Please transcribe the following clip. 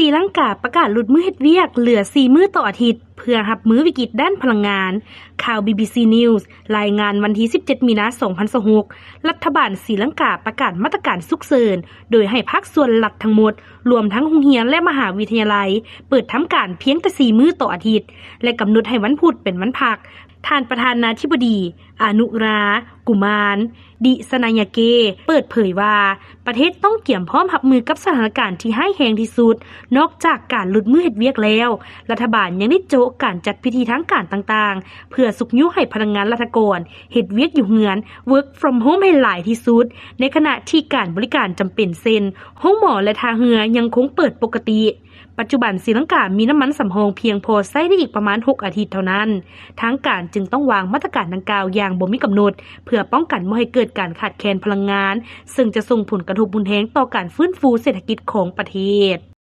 ສີລັງກາປະກາດຫຼຸດມື້ເຮັດວຽກເຫຼືອສີ່ມື້ຕໍ່ອາທິດ ເພື່ອຮັບມືວິກິດດ້ານພະລັງງານ. ຂ່າວ ບີບີຊີ News ລາຍງານວັນທີສິບເຈັດ ມີນາ ສອງພັນຊາວຫົກ ລັດຖະບານສີລັງກາປະກາດມາດຕະການສຸກເສີນ ໂດຍໃຫ້ພາກສ່ວນລັດທັງໝົດ ລວມທັງໂຮງຮຽນ ແລະ ມະຫາວິທະຍາໄລ ເປີດທຳການພຽງແຕ່ສີ່ມື້ຕໍ່ອາທິດ ແລະ ກຳນົດໃຫ້ວັນພຸດເປັນວັນພັກ. ທ່ານປະທານາທິບໍດີ ອານຸຣາ ກຸມານ ດິສະນາຍາເກ ເປີດເຜີຍວ່າ ປະເທດຕ້ອງກຽມພ້ອມຮັບມືກັບສະຖານະການທີ່ຮ້າຍແຮງທີ່ສຸດ. ນອກຈາກການຫຼຸດມື້ເຮັດວຽກແລ້ວ, ລັດຖະບານຍັງໄດ້ໂຈະການຈັດພິທີທາງການຕ່າງໆ ເພື່ອຊຸກຍູ້ໃຫ້ພະນັກງານລັດຖະກອນເຮັດວຽກຢູ່ເຮືອນ Work from Home ໃຫ້ຫຼາຍທີ່ສຸດ, ໃນຂະນະທີ່ການບໍລິການຈຳເປັນ ເຊັ່ນ ໂຮງໝໍ ແລະ ທ່າເຮືອ ຍັງຄົງເປີດປົກກະຕິ. ປັດຈຸບັນສີລັງກາມີນ້ຳມັນສຳຮອງພຽງພໍໃຊ້ໄດ້ອີກປະມານຫົກອາທິດເທົ່ານັ້ນ. ທາງການຈຶ່ງຕ້ອງວາງມາດຕະການດັ່ງກ່າວຢ່າງບໍ່ມີກຳນົດ ເພື່ອປ້ອງກັນບໍ່ໃຫ້ເກີດການຂາດແຄນພະລັງງານ, ເຊິ່ງຈະສົ່ງຜົນກະທົບຮຸນແຮງຕໍ່ການຟື້ນຟູເສດຖະກິດຂອງປະເທດ.